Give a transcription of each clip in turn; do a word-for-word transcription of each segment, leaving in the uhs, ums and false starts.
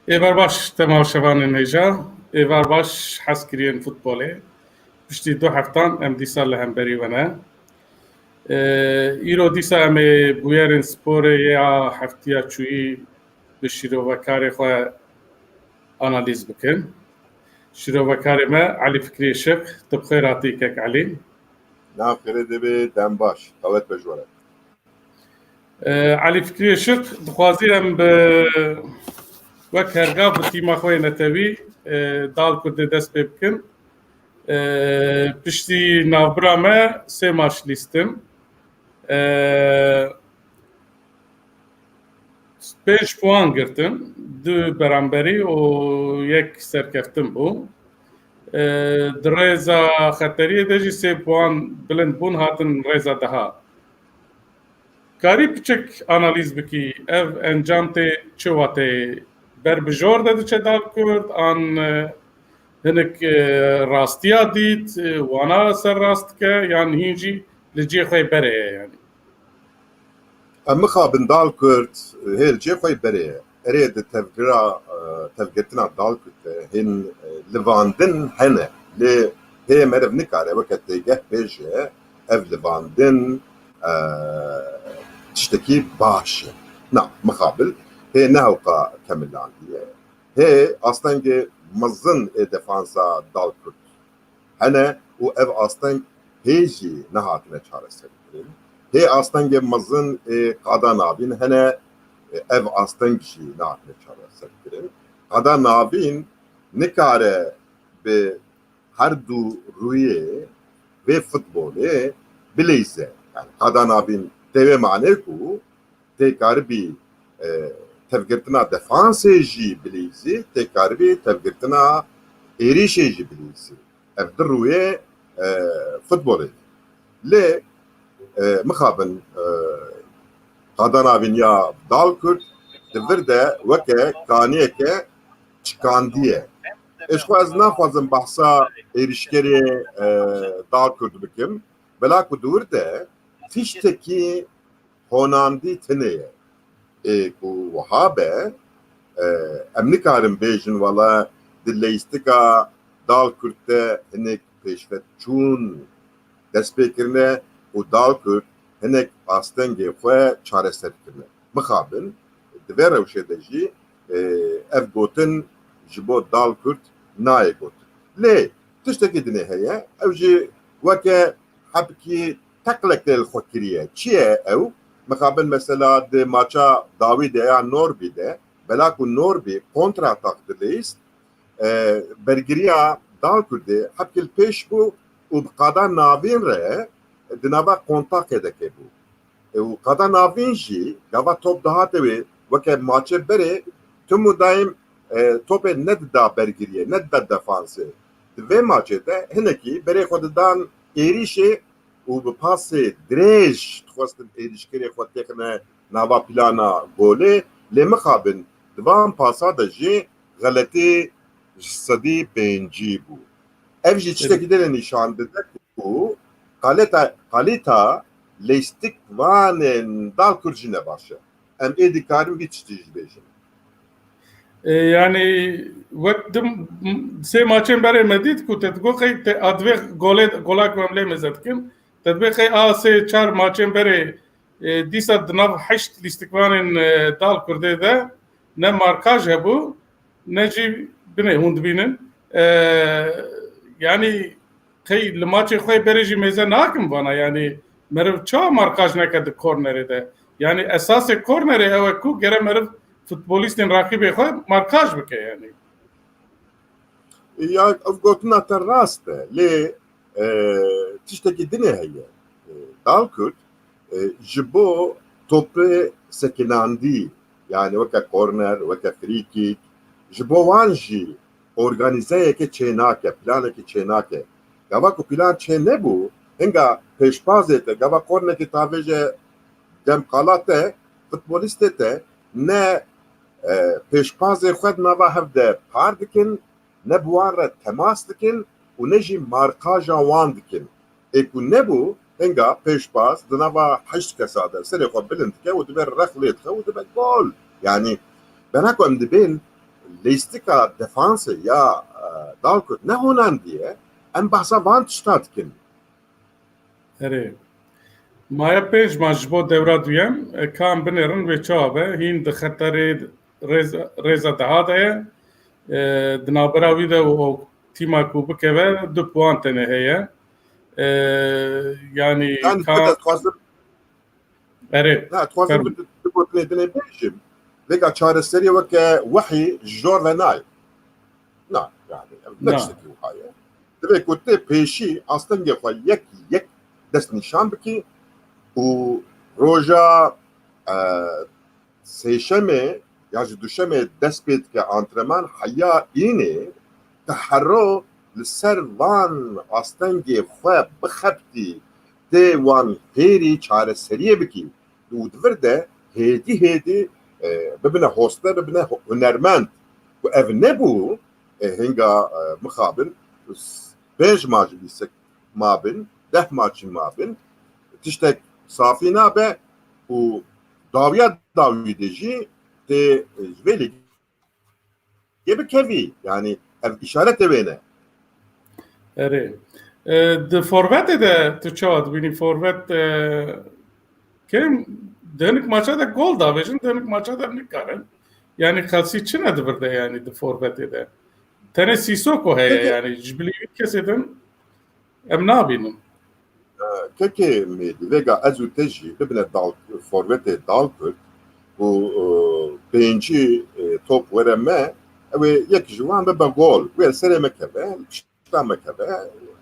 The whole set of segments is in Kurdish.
Êvar baş temaşevanên hêja, êvar baş hezkiriyên futbolê. Piştî du heftan em dîsa li hemberî we ne. Ee, îro dîsa em ê bûyerên sporê ya heftiya çûyî bi şîrovekarê xwe analîz bikin. Şîrovekarê me Elî Fikrî Işiq, tu bi xêr hatî kek Elî. Nav xêrê dê bê, dem baş, qewet be ji we re. Elî Fikrî Işiq, dixwazî em bi wek hergav bi tîma xwe yê netewî, e, Dal Kurdê dest pê bikin. E, piştî navbira me sê maç lîstin. E, pênc puan girtin, du beramberî û yek serkeftin bû. E, di rêza xeteriyê de jî sê puan bilind bûn, hatin rêza deha. Karî piçek analîz bikî, ev encam tê çi wateyê ber bi jor de diçe Dal Kurd, an, e, hinek, e, rastiya dît, e, wana serrast dike, yan hîn jî li cihê xwe berê ye, yanî? Em mixabin Dal Kurd hê li cihê xwe berê ye. Erê, di tevgira, e, tevgirtina Dal Kurd de hên, e, livandin hene. Lê hê meriv nikare weke têgeh bêje ev livandin, e, tiştekî baş e. Na, mixabil hê ne hewqa kemilandiye. Hê astengê mezin ê defansa Dal Kurd hene û ev asteng hê jî nehatine çareserkirin. Hê astengê mezin ê qada navîn hene, ev asteng jî nehatine çareserkirin. Qada navîn nikare bi her du rûyê vê futbolê bileyze. Yani qada navîn tê wê manê ku tê karibî, e, tevgirtina defansê jî bileyzî, tê karibî tevgirtina êrîşê jî bileyzî. Ev du rûyê, e, futbolê ne. Lê, e, mixabin, e, qada navîn ya Dal Kurd di vir de weke kaniyeke çikandiye. Êş xwe ez naxwazim behsa êrîşkerê, e, Dal Kurd bikim. Bela ku di wir de tiştekî honandî tune ye. Ê ku wiha be, e, em nikarin bêjin wela di leyîstika Dal Kurd de hinek pêşvet çûn dest pê kirine û Dal Kurd hinek astengê xwe çareser kirine. Mixabin, di vê rewşê de jî, e, ev gotin ji bo Dal Kurd nayê gotin. Lê tiştekî dinê heye, ew jî weke hebkî teqlek tê li xwe kiriye. Çi ye ew? Mixabin mesela di maça dawî de ya Norbî de, bela ku Norbî kontratak dileyist, e, bergiriya Dal Kurdê hebkî li pêş bû û bi qada navîn re di nava kontakê de kebû. E, û qada navîn jî gava top dihate wê weke maçê berê tim û daîm, e, topê nedida bergiriyê, nedida defansê. Di vê maçê de hinekî berê xwe didan êrîşê û bi pasê dirêj dixwestin êrîşkerê xwe têxine nava plana golê, lê mixabin di van pasa de jî xeletî ji sedî pêncî bû. Ev jî tiştekî din e nîşan dide ku kaleta, kalîta leyîstikvanên Dal Kurd jî ne baş e. Em ê dikarin vî tiştî jî bêjin. E, yani wek dim, sê maçên berê me dît ku te digot qey te advê golê, gola ku em lê meze dikin. Te dibê qey a sê çar maçên berê, e, dîsa di nav heşt lîstikvanên, e, Dal Kurdê de ne markaj hebû, ne jî binê hûn dibînin. E, yani qey li maçê xwe berê jî mêze nakim vana, yani meriv çawa markaj neke di kornerê de? Yani esasê kornerê ew e ku gere meriv futbolîstên raqîbê xwe markaj bike yani. Ya ev gotina te rast e, lê, e, tiştekî dinê heye. E, Dal Kurd, e, ji bo topê sekinandî, yani weke korner, weke free kick, ji bo wan jî organîzeyeke çênake, planeke çênake. Gava ku plan çê nebû, hinga pêşbazê te, gava kornekê tavêje demqala te, futbolîstê te ne, e, pêşbazê xwe di nava hev de par dikin, ne bi wan re temas dikin û ne jî markaja wan dikin. Ê ku nebû, hinga pêşbaz di nava heşt kesa de serê xwe bilind dike û dibe rex lê dixe û dibe gol. Yanî, bena ku em dibên leyîstika defansê ya, e, Dalkurd ne honandiye, em behsa van tişta dikin. Erê. Maye pênc ma ji bo dewra duyem, e, ka em binêrin wê çawa be, hîn di xeterê rêz-, rêza deha de ye. E, di navbera wî de û ew tîma ku bikeve du puan tenê heye. E, yanî Yani ka ez dixwazim, Erê. na, dixwazim Fermo. bi, bi gotinê dinê bêjim. Vêga çareseriyê weke wehî ji jor ve nayê. Na, yani, ev ne Na. tiştekî wiha ye. Divê ku tê pêşî astengê xwe yek yek destnîşan bikî û roja, e, sêşemê ya ji duşemê dest pê dike antrenman, heya înê te hero li ser van astengê xwe bixebitî, tê wan fêrî çareseriyê bikî û di vir de hêdî hêdî, e, bibine hoste, bibine hunermend. Ku ev nebû, e, hinga, e, mixabin, pênc ma ji lîstik mabin, deh maçî mabin, tiştek safî nabe û dawiya dawî de jî tê, e, ji vê lîgê bikevî. Yani ev îşarete wê ne. Erê. E, di forvetê de tu çawa dibînî? Forvet, e, kêm di hinek maça de gol davêjin, di hinek maça de nikarin. Yani xelsî çi ne di vir de yani di forvetê de? Tenê Sîsoko heye Peki. Yani ji bilî wî kesê din em nabînin. Kekê Mêdî, vêga ez û te jî bibine dal, forvetê Dalkurd û, e, pêncî, e, top were me, ew ê yek ji wan bibe gol. Wê serê me keve, pişta me keve.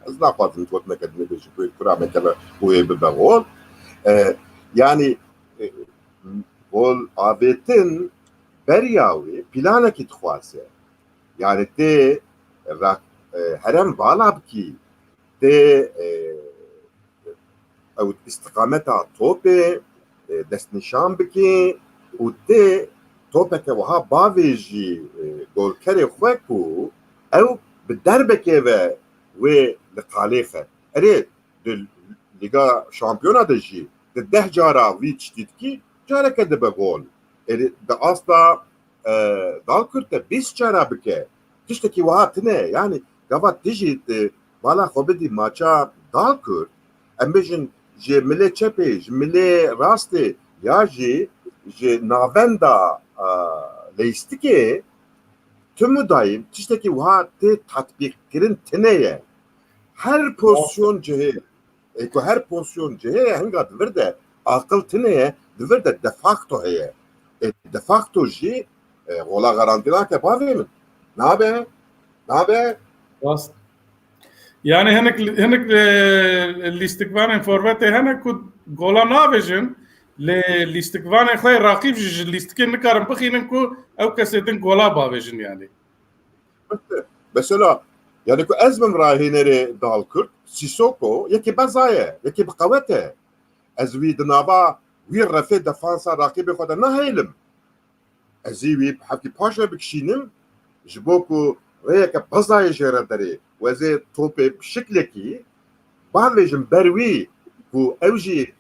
Ez naxwazim gotineke din bêjim, wê kura me keve û wê bibe gol. E, yani, e, gol avêtin beriya wê planekî dixwaze. Yani tê ra-, e, herem vala bikî, tê, e, ew îstiqameta topê, e, destnîşan bikî û tê topeke wiha bavêjî, e, golkerê xwe ku ew bi derbekê ve wê li qalê xe. Erê, di Lîga Şampiyona de jî di deh cara vî tiştî dikî, careke dibe gol. Erê, di asta e, Dalkurd te bîst cara bike. Tiştekî wiha tine. Yani gava tu jî tu bala xwe bidî maça Dalkurd, em bêjin ji milê çepê, ji milê rastê ya jî ji navenda, e, leyîstikê, tim û dayîm tiştekî wiha tê tatbîqkirin tine ye. Her pozisyon cihê, e, ku her pozisyon cihê ye, hinga di vir de aqil tine ye, di vir de de facto heye. E, de facto jî, e, gola garantî nake bavê min. Nabe, nabe. Rast. Yani hinek, hinek, e, lîstikvanên forvetê hene ku gola navêjin, lê lîstikvanên xwe yê raqîb jî ji lîstikê nikarin bixînin ku ew kesê din gola bavêjin yani. Mesela, yani ku ez bim rahênerê Dalkurd, Sîsoko, yekî beza ye, yekî bi qewet e. Ez wî di nava wî refê defansa raqîbê xwe de nahêlim. Ez ê wî hevkî paş ve bikişînim, ji bo ku rêyeke bezayê jê re derê û ez ê topê bi şiklekî bavêjim ber wî ku ew jî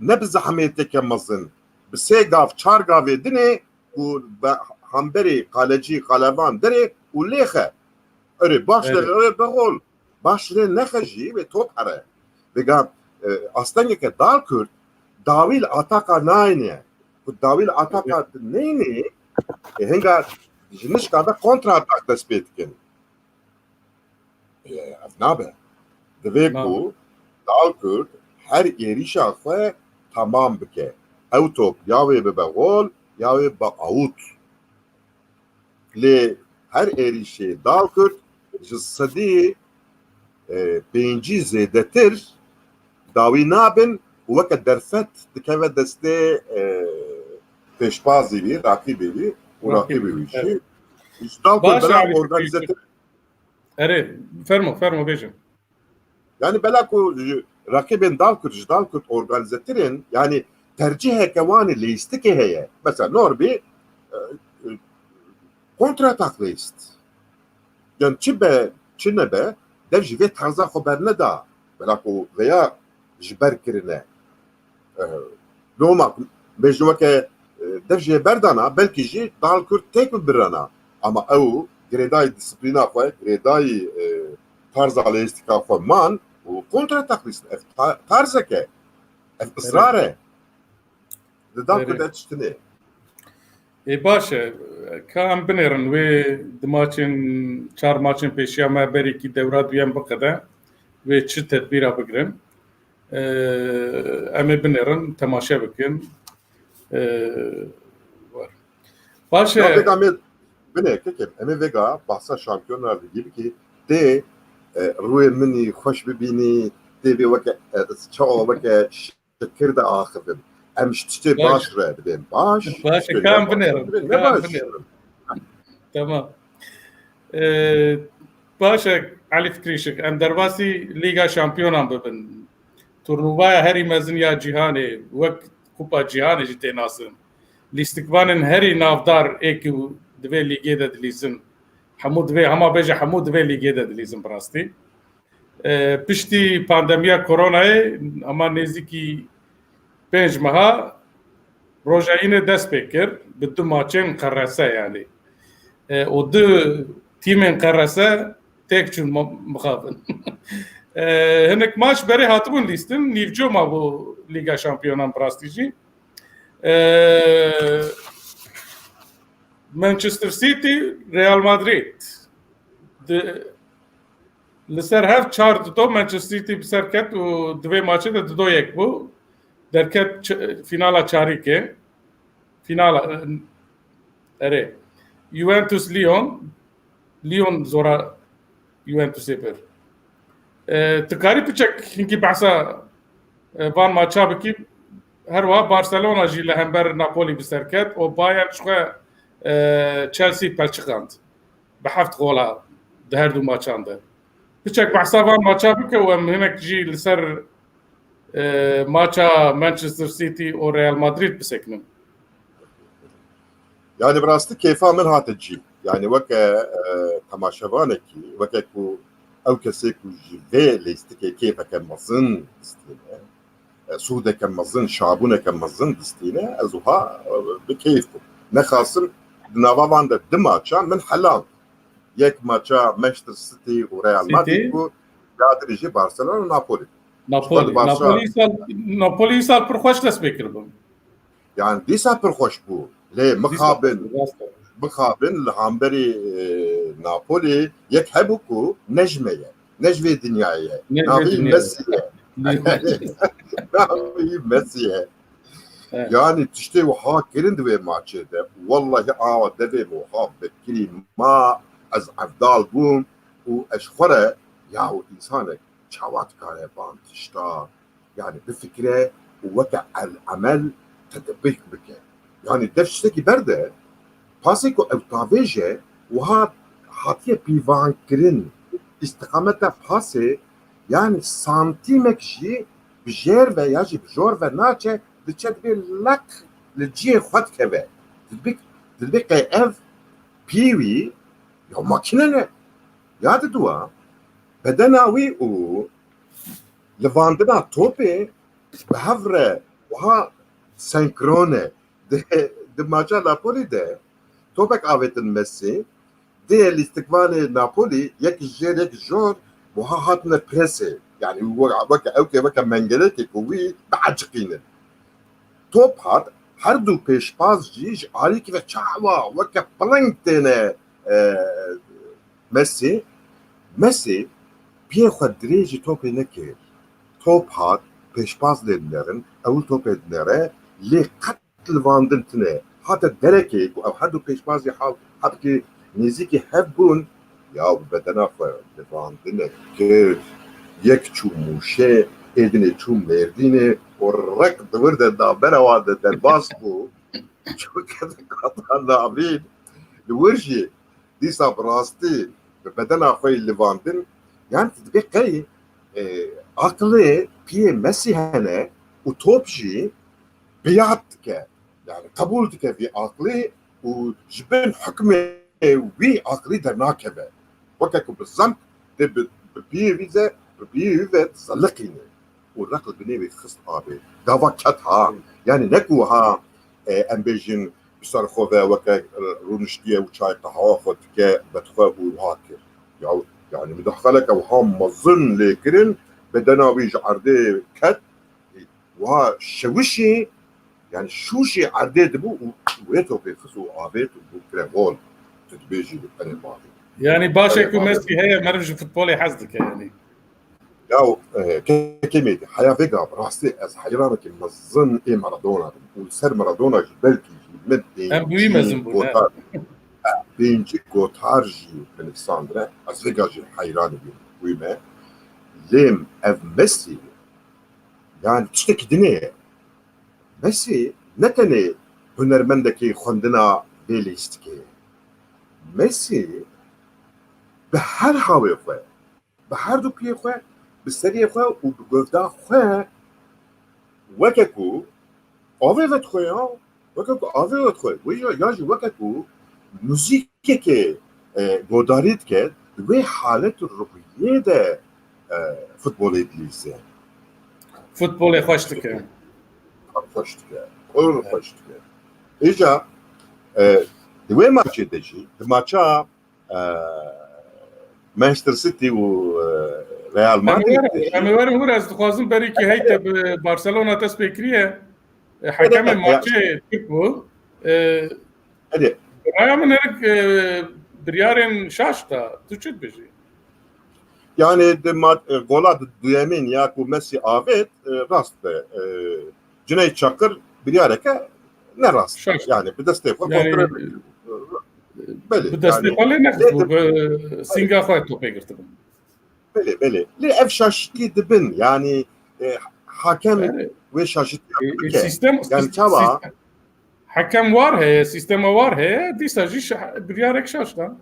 ne bi zehmêteke mezin, bi sê gav, çar gavê dinê ku bi hemberî qalecî, qalevan derê û lêxe. Erê, baş de, Evet. Erê, be gol. Baş rê nexe jî wê top here. Vêga, e, astengeke Dalkurd dawî li ataka nayne. Ku dawî li ataka neyne, e, hinga ji nişka ve kontra atak dest pê dikin. E, ev nabe. Divê Nabe. Ku Dalkurd her êrîşa xwe temam bike. Ew top ya wê bibe gol, ya wê bibe awût. Lê her êrîşê Dalkurd ji sedî, e, pêncî zêdetir dawî nabin û weke derfet dikeve destê, e, pêşbazî wî, raqîbê wî û Raqîbê raqîbê wî, wî jî. Evet. Ji Dalkurd Baş bela abi, organîzetir. Erê, fermo, fermo bêjin. Yani bela ku ji raqîbên Dalkurd, ji Dalkurd organîzetir in, yani terciheke wan ê leyîstikê heye. Mesela Norby, e, e, kontratak leyîst. Yani çi be, çi nebe, dev ji vê terza xwe berneda. Bela ku veya ji ber kirine. E, loma bêjin weke, e, dev jê berdana, belkî jî Dalkurd têk bi birana. Ama ew girêdayî disiplîna xwe, girêdayî, e, tarza leyîstika xwe man û kontratak lîstin. Ev ta-, tarzek e. Ev israr e. Li da ku de tiştinê. Ê, baş e. Ka em binêrin wê di maçên, çar maçên pêşiya me berekî dewra duyem biqede. Wê çi tedbîra bigirin? Ee, em ê binêrin, temaşe bikin. Ee, wer. Baş e. Ya vêga me binê, kekem, em ê vêga bahsa şampiyona ligî bikî. Tê, e, rûyê min î xweş bibînî, tê vê weke, e, çawa weke şikir de axivin. Em ji tiştê baş re dibên baş. Baş e, kam binêrin, kam binêrin. Tamam. Ee, baş e, Elî Fikrîşik, em derbasî Lîga Şampiyonan bibin. Turnuvaya herî mezin ya cîhanê, wek Kupa Cîhanê jî tê nasin. Lîstikvanên herî navdar ê ku di vê lîgê de dilîzin. Hemû divê, hema bêje hemû di vê lîgê de dilîzin bi rastî. E, piştî pandemiya koronayê, hema nêzîkî pênc meha, Roja Înê dest pê kir, bi du maçên qerese, yanî. E, û du tîmên qerese têk çûn ma-, mixabin. E, hinek maç berê hatibûn lîstin, nîvco mabû Lîga Şampiyonan bi rastî jî. E, Manchester City, Real Madrid. Di, li ser hev çar dido Manchester City bi ser ket û di vê maçê de dido yek bû. Derket ç-, fînala çarîkê. Fînala, erê. Juventus Lyon. Lyon zora Juventusê bir. E, tu karî piçek hinkî behsa, e, van maça bikî, her wiha Barcelona jî li hember Napoli bi ser ket û Bayern ji xwe, e, Chelsea pelçiqand. Bi heft gola di her du maçan de. Piçek behsa van maça bike û em hinek jî li ser, e, maça Manchester City û Real Madrid bisekinin. Yani bi rastî kêfa min hate cî. Yani weke, e, temaşevanekî, weke ku ew kesê ku ji vê lêstikê kêfeke mezin distîne, e, sûdeke mezin, şabûneke mezin distîne, ez wiha, e, bi keyf bûm. Nexasim di nava van de di maça min heland. Yek maça Manchester City û Real Madrid bû, ya dirî jî Barcelona û Napoli. Napoli, Napoli îsal, Napoli îsal pir xweş dest pê kiribû. Yani dîsa pir xweş bû. Lê mixabin, mixabin li hemberî, e, Napoli yek hebû ku ne ji me ye, ne ji vê dinyayê ye. Navê Messi ye. Navê Messi ye. Evet. Yani tiştê wiha kirin di vê maçê de. Wallahî awa devê min wiha vekirî ma ez evdal bûm û ez xwe re ya û însanek çawa dikare van tişta, yani bifikire û weke el emel tedbîk bike. Yani dev tiştekî berde, pasê ku ew tavêje wiha hatiye pîvankirin, îstiqameta pasê, yani santîmek jî bi jêr ve ya jî bi jor ve naçe, diçe dibê leq li cihê xwe dikeve. Dibik, dibê qey ev pî wî ya makîne ne. Ya diduwa bedena wî û livandina topê bi hev re wiha senkron e. Di, di maça Napoli de topek avêtin Messi, dê lîstikvanê Napoli yek ji jêr yek jor wiha hatine presê. Yani we-, weke ewkê weke mengelekê ku wî bieciqînin. Top hat, her du pêşbaz jî ji alîkî ve çawa weke piling têne, e, Messi, Messi piyê xwe dirêjî topê nekir. Top hat, pêşbaz lê dinerin, ew topê dinere, lê qet livandin tune. Hate derekê ku ew her du pêşbazî hal hebkî nêzîkî hev bûn, ya bi bedena xwe livandinek kir. Yek çû Mûşê, êdinê çû Mêrdînê û req di wir de navbera wan de derbas bû. Çû kete qata navîn. Li wir jî dîsa bi rastî bi bedena xwe yî livandin, yani tu dibê qey, e, aqilê piyê Mesî hene û top jî biyat dike. Yani qebûl dike vî aqilî û ji bin hukmê wî aqilî dernakeve. Weke ku bi zem tê bi, bi piyê vî ze, bi piyê wî ve zeliqîne. Û req li binê wî xist avê. Gava ket ha. Yani ne ku ha, e, em bêjin, bi ser xwe ve weke rûniştiye û çay qehwa xwe dike, vedixwe û wiha kir. Ya, yani mudaxaleke wiha mezin lê kirin, bedena wî ji erdê ket, wiha şewişî, yani şûşî erdê dibû û wê topê xist û avêt û bû kire gol. Tu dibêjî, erê bavê. Yani baş e ku Messi heye, meriv ji futbolê hez dike yani. Ya, e, kekê Mêdî, heya vê gav rastî ez heyranekî mezin ê Maradona bim. Û li ser Maradona jî belkî jî min Em bi wî mezin bûn, he. Gotar, pêncî gotar jî min nivîsandine. Ez vê gav jî heyranî bûm, bûyme. Lêm ev Messi, yani tiştekî dinê ye. Messi ne tenê hunermendekî xwendina vê lîstikê ye. Messi bi her hawê xwe, bi her du piyê xwe, bi seriyê xwe û bi govda xwe weke ku avê vedixwe ya, weke ku avê vedixwe, wê ya, ya jî weke ku muzîkekê, e, godarî dike, di wê halet û ruhiyê de, e, futbolê dilîze. Futbolê xweş dike. Xweş dike. Xwe xweş dike. Îca, e, di wê maçê de jî, di maça e, Manchester City û, e, Real Madrid. Em ê werin, em ê werin wir, ez dixwazim berî ku heyte bi Barcelona dest pê kiriye. E, hekemê maçê Tirk bû. E, raya min hinek, e, biryarên şaş da. Tu çi dibêjî? Yani di ma-, e, gola du-, duyemîn ya ku Messi avêt, e, rast be. E, Cüneyt Çakır biryareke ne rast. Şaş. Yani bi destê xwe kontrol. Belê, bi destê xwe lê nexistibû, bi sînga xwe topê girtibû. Belê, belê. Lê ev şaşitî dibin, yani, e, hakem wê şaşitî bike. Sîstem, yani çawa? Hekem war heye, sîstema war heye, dîsa jî şa-, biryarek şaş da.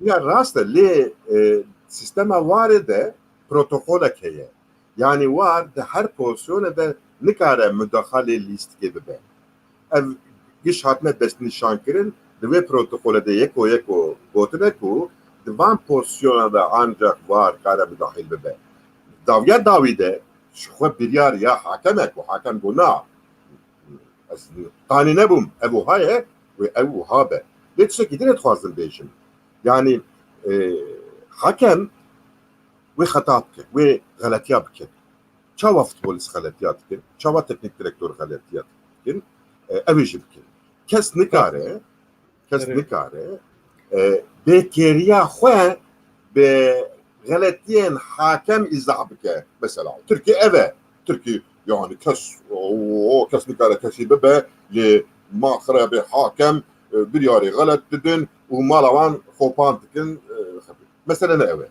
Ya rast e, lê, e, sîstema warê de protokolek heye. Yani war di her pozisyonê de nikare mudaxalê lîstikê bibe. Ev giş hatine destnîşankirin, di wê protokolê de yeko yeko gotine ku di van pozisyona de ancak war kare mudaxil bibe. Dawiya dawî de ji xwe biryar ya hakem e ku hakem got na, ez qanî nebûm, ev wiha ye, wê ew wiha be. Lê tiştekî din ê dixwazim bêjim. Yani, e, hakem wê xeta bike, wê xeletiya bike. Çawa futbolîst xeletiya dikin? Çawa teknik direktor xeletiya dikin? E, ew ê jî bikin. Kes nikare, kes nikare, e, bêkêriya xwe bi xeletiyên hakem îzah bike. Mesela, Tirkî ev e. Tirkî, yani kes, o, o, kes nikare kesî bibe, lê ma xirabê hakem, e, biryarê xelet didin û mala wan xopan dikin, e, xebî. Mesele ne ew e.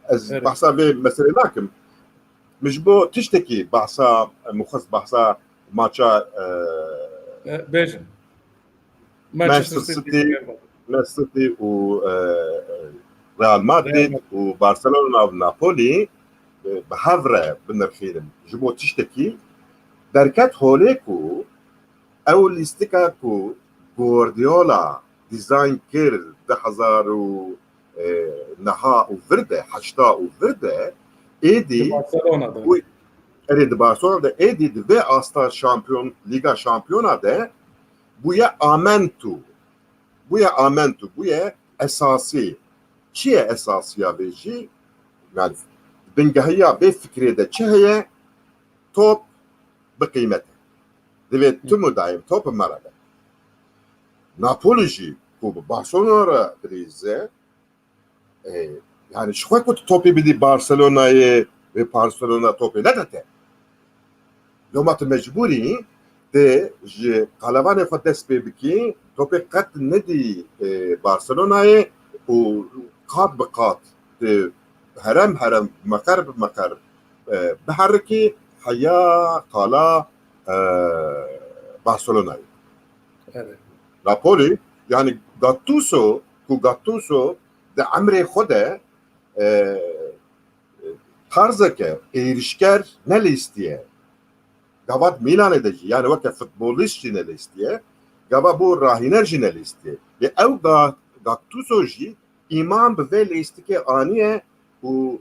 Ez behsa vê meselê nakim. Min ji bo tiştekî behsa, min xwest behsa maça, e, Manchester City, Manchester City û, e, Real Madrid û Barcelona û Napoli, e, bi hev re binirxînim. Ji bo tiştekî derket holê ku ew lîstika ku Guardiola dîzayn kir di hezar û, e, neha û vir de, heşta û vir de, êdî erê di Barcelona de, êdî di vê asta şampiyon, Lîga Şampiyona de bûye amentu. Bûye amentu, bûye esasî. Çi ye esasiya vê jî? Yani bingehiya vê fikrê de çi heye? Top bi qîmet e. Divê tim û daim top bi me re be. Napoli jî ku bi Barcelona re dilîze, e, yani ji xwe ku tu topê bidî Barcelonayê, vê Barcelona topê nede te. Loma tu mecbûrî tê ji qalevanê xwe dest pê bikî, topê qet nedî, e, Barcelonayê û qat bi qat tê herem herem, meqer bi meqer, e, biherikî heya qala, e, Barcelonayê. Evet. Napoli, yani Gattuso, ku Gattuso di emrê xwe de, e, tarzeke êrişker nelîstiye. Gava di Milanê de jî, yani weke futbolîst jî nelîstiye. Gava bû rahîner jî nelîstiye. Lê ew Ga-, Gattuso jî îman bi vê lîstikê aniye û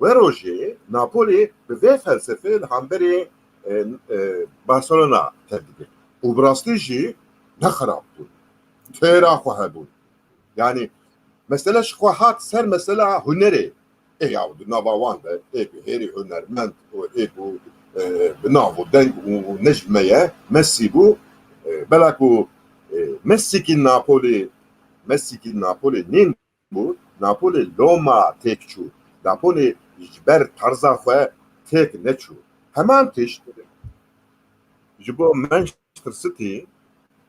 wê rojê Napoli bi vê felsefê li hemberî, e, e, Barcelona tevdibir. Û bi rastî jî ne xerab bûn. Têra xwe hebûn. Yani mesele ji xwe hat ser mesela hunerê. Ê ya di nava wan de ê ku hêrî hunermend û ê ku, e, bi nav û deng û, û ne ji me ye, Messi bû. E, bela ku, e, Messikî Napoli, Messikî Napoli nîn bû, Napoli loma têk çû. Napoli ji ber tarza xwe têk neçû. Heman tişt ji bo Manchester City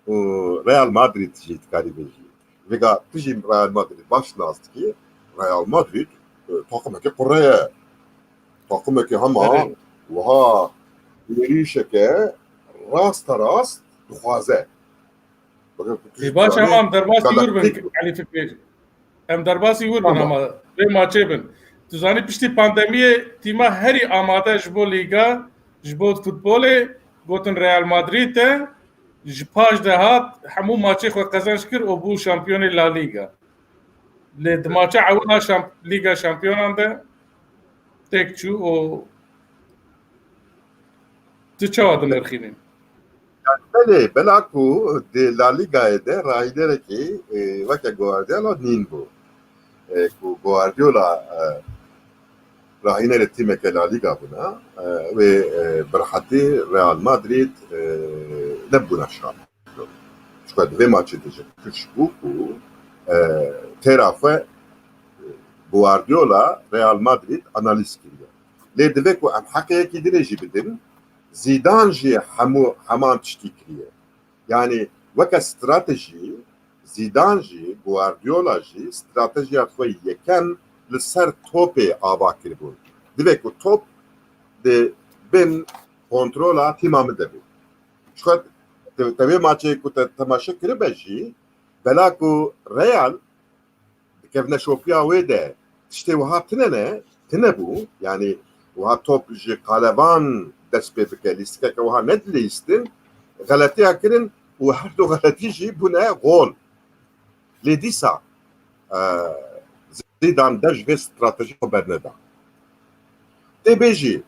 û Real Madrid jî dikarî bêjî. Vêga tu jî Real Madrid baş nas dikî. Real Madrid, e, takimeke qure ye. Takimeke hema Erê. Wiha êrîşeke rasta rast dixwaze. Ê, baş, em, em derbasî wir bin, Elî Fikir. Em derbasî wir bin ama vê maçê bin. Tu zanî piştî pandemiyê tîma herî amade ji bo lîga, ji bo futbolê gotin Real Madrid e. Ji paş de hat, hemû maçê xwe qezenc kir û bû şampiyonê La Liga. Lê di maça ewila şamp-, Lîga Şampiyonan de têk çû û tu çawa dinirxînî? Yani belê, bela ku di La Ligayê de rahînerekî, e, weke Guardiola nîn bû. E, ku Guardiola, e, rahînerê tîmeke La Liga bûna, e, wê, e, bi rehetî Real Madrid, e, nebûna şampiyon. Çika di vê maçê de jî tişt bû ku, e, têra xwe, e, Guardiola Real Madrid analîz kiriye. Lê divê ku em heqê yekî dinê jî bidin, Zîdan jî hemû heman tiştî kiriye. Yani weke stratejî, Zîdan jî, Guardiola jî stratejiya xwe yekem li ser topê ava kiribû. Divê ku top di bin kontrola tîma min de bû. Ji xwe te, te vê maçê ku te temaşe kiribe jî, bela ku Real di kevneşopiya wê de tiştê wiha tine ne, tine bû. Yani wiha top ji qalevan dest pê bike, lîstikeke wiha nedilîstin, xeletiya kirin û her du xeletî jî bûne gol. Lê dîsa, e, Zîdan dev ji vê stratejî xwe berneda. Tê bêjî,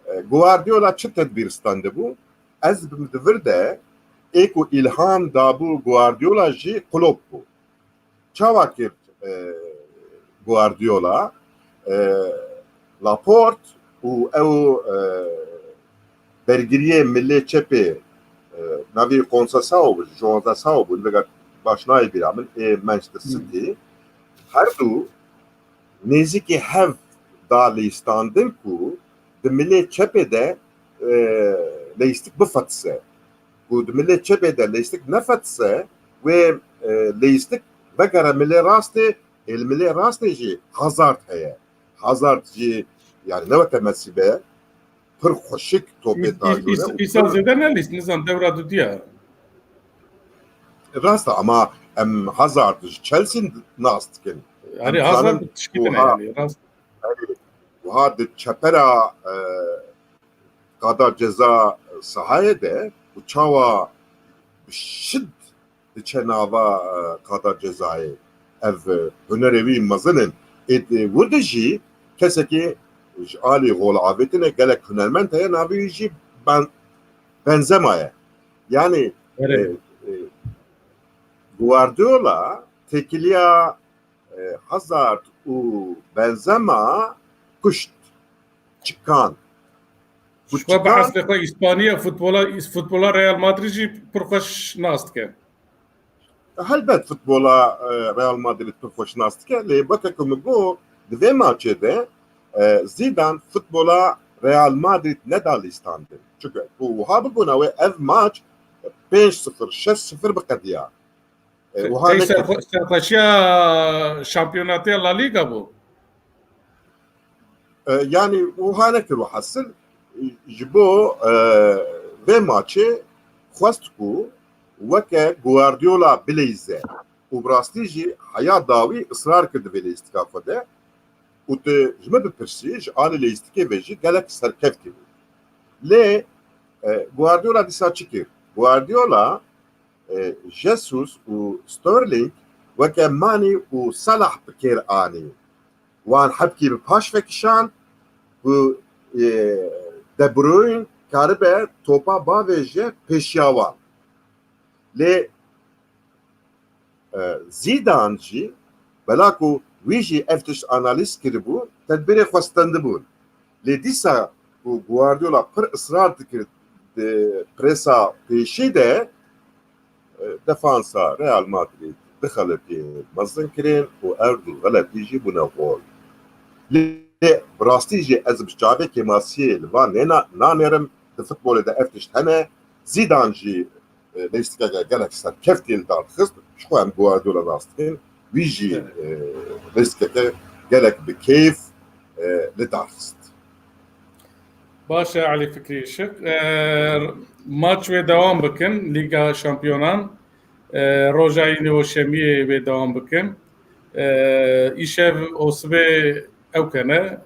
e, Guardiola çi tedbîr standibû? Ez bi min di vir de ê ku îlham dabû Guardiola jî Klopp bû. Çawa kir, e, Guardiola? E, Laporte û ew, e, bergiriyê milê çepê, e, navî Conceição bû, Conceição bû, vêga baş nayê bîra min, ê Manchester City. Her du nêzîkî hev da leyîstandin ku di milê çepê de, e, leyîstik bifetise. Ku di milê çepê de leyîstik nefetise, wê, e, leyîstik vegere milê rastê, ê li milê rastê jî Hazard heye. Hazard jî, yani ne weke Messi be, pir xweşik topê dayîne û îsa pir zêde nelîst, nizan dewra dudiya. Rast e, ama em Hazard ji Chelsea nas dikin. Erê, Hazard tişkî tune yani, rast. Wiha di çepera, e, qada ceza sahayê de û çawa bi şid diçe nava, e, qada cezayê. Ev, e, hunerê wî mezin in. Ê di wir de jî kesekî ji alî golavêtinê gelek hunermend heye, navê wî jî Ben-, Benzema ye. Yani, e, e, Guardiola têkiliya, e, Hazard û Benzema kuşt, çikan. Ji xwe bi eslê xwe Îspaniya futbola, futbola Real Madrid jî pir xweş nas dike. Helbet futbola, e, Real Madrid pir xweş nas dike, lê weke ku min got, di vê maçê de, e, Zîdan futbola Real Madrid neda lîstandin. Çunke ku wiha bibûna wê ev maç pênc sifir, şeş sifir biqediya. E, wiha nekir. Serxweşiya şampiyonatiya La Liga bû. E, yani wiha nekir û hesil, e, ji bo, e, vê maçê xwest ku weke Guardiola bileyze û bi rastî jî heya dawî israr kir di vê leyîstika xwe de û tu ji min bipirsî, ji alî leyîstikê ve jî gelek serkeftî bû. Lê, e, Guardiola dîsa çi kir? Guardiola, e, Jesus û Sterling weke Mane û Salah bi kêr anî. Wan hebkî bi paş vekişand ku, e, De Bruyne karibe topa bavêje pêşiya wan. Lê e, Zîdan jî, bela ku wî jî ev tişt analîz kiribû, tedbîrê xwe stendibûn. Lê dîsa ku Guardiola pir israr dikir di presa pêşî de, e, defansa Real Madrid du xeletiyên mezin kirin û ev du xeletî jî bûne gol. Lê bi rastî jî ez bi çavê kêmasiyê li van nêna-, nanêrim, di futbolê de ev tişt hene. Zîdan jî e, lîstikeke gelek serkeftî li dar xist. Ji xwe em Guardiola nas dikin. Wî jî, e, lîstikeke gelek bi keyf, e, li dar xist. Baş e, Elî Fikrî Işik. E, maç wê dewam bikin, Lîga Şampiyonan. E, roja Înê û Şemiyê wê dewam bikin. E, îşev û sibê ew kene,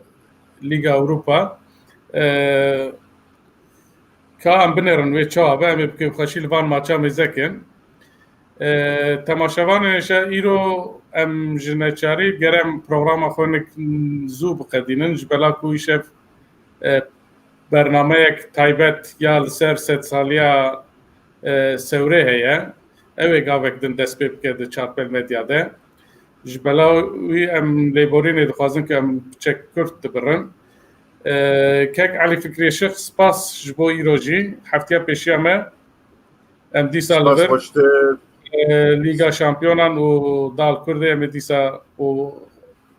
Lîga Ewropa. E, Ka em binêrin wê çawa be, em ê bi kêfxweşî li van maça mêze kin. E, temaşevanên hêja, îro em ji neçarî gere em programa xwe hinek zû biqedînin, ji bela ku îşev, e, bernameyek taybet ya li ser sedsaliya, e, Sewrê heye. Ew ê gavek din dest pê bike di Çarpel Medya de. Ji bela wî em lêborînê dixwazin ku em piçek kurt dibirin. E, Kek Elî Fikrî Şix, spas ji bo îro jî. Heftiya pêşiya me em dîsa li vir, e, Lîga Şampiyonan û Dal Kurdê em ê dîsa û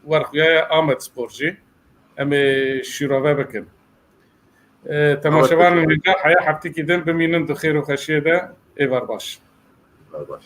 werxuyaye Amed Spor jî em ê şîrove bikin. E, temaşevanên hêja, heya heftikî din bimînin di xêr û xweşiyê de. Êvar baş. Êvar baş.